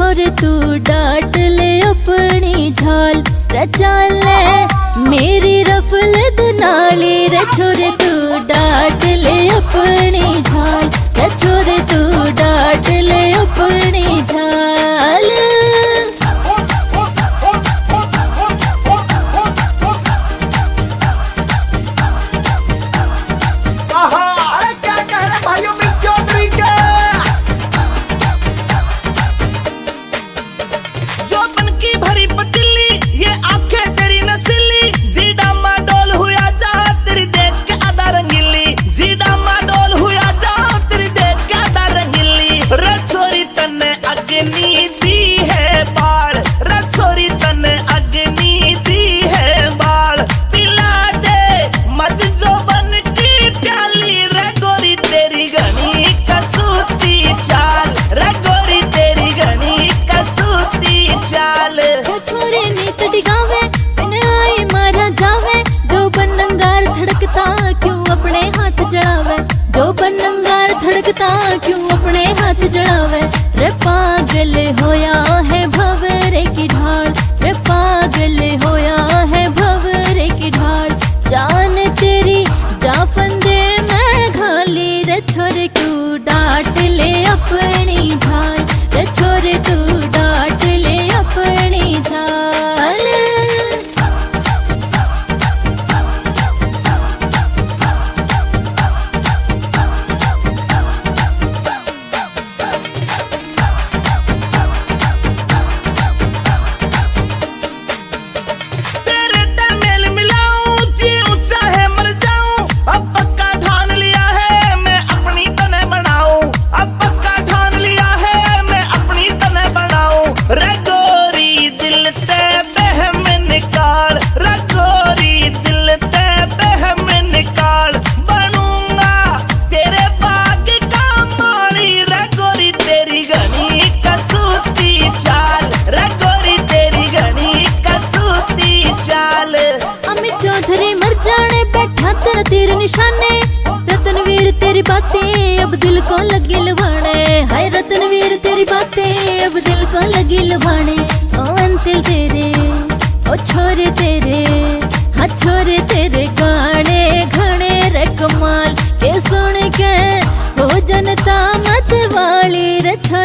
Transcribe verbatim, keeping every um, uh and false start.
छोरे तू डांट ले अपनी झाल, रे चाले मेरी रफल दुनाली। रे छोरे तू डांट ले अपनी झाल, रे छोरे तू डांट ले अपनी झाल। आहा, अरे क्या कह रहे भाइयों, मिल चौधरी के। जोबन की भरी पतीली, ये आंखें तेरी नसीली, जी डामाडोल हुआ जा तेरी देख के अदा रंगीली, जी डामाडोल हुआ जा तेरी देख के अदा रंगीली। रे छोरी तन्ने अग्नि दी है बाल, रे छोरी तन्ने अग्नि दी है बाल, पिला दे मत जोबन की प्याली। रे गोरी तेरी घनी कसूती चाल, रे गोरी तेरी घनी कसूती चाल। ओ छोरे नीत डिगावे, मैंने आई मारा जावे, जोबन नंगार धड़कता क्यों अपने हाथ जलावे, जोबन नंगार धड़कता क्यों अपने हाथ जलावे। रे पागल होया है भंवरे की ढाल, रे पागल होया है भंवरे की ढाल, जान तेरी जा फंदे में घाली। रे छोरे तू डांट ले अपनी झाल, रे छोरे तू डांट ले अपनी झाल। तेरे ते मेल मिलाऊं, जीऊं चाहे मर जाऊं, अब पक्का ठान लिया है मैं अपनी तने बनाऊं, अब पक्का ठान लिया है मैं अपनी तने बनाऊं। रे गोरी दिल ते बहम निकाल, रे गोरी दिल ते बहम निकाल, बनूंगा तेरे बाग का माली। रे गोरी तेरी घनी कसूती चाल, रे गोरी तेरी घनी कसूती चाल। अमित चौधरी मर जाने बैठा तेरा तीर निशाने, रतनवीर तेरी बातें अब दिल को लगी लुभाने। हाय रतनवीर तेरी बातें अब दिल को लगी लुभाने। ओ अंतिल तेरे, ओ छोरे तेरे, हाँ छोरे तेरे गाने घने रे कमाल के, सुन के हो जनता मत वाली रे छोरे।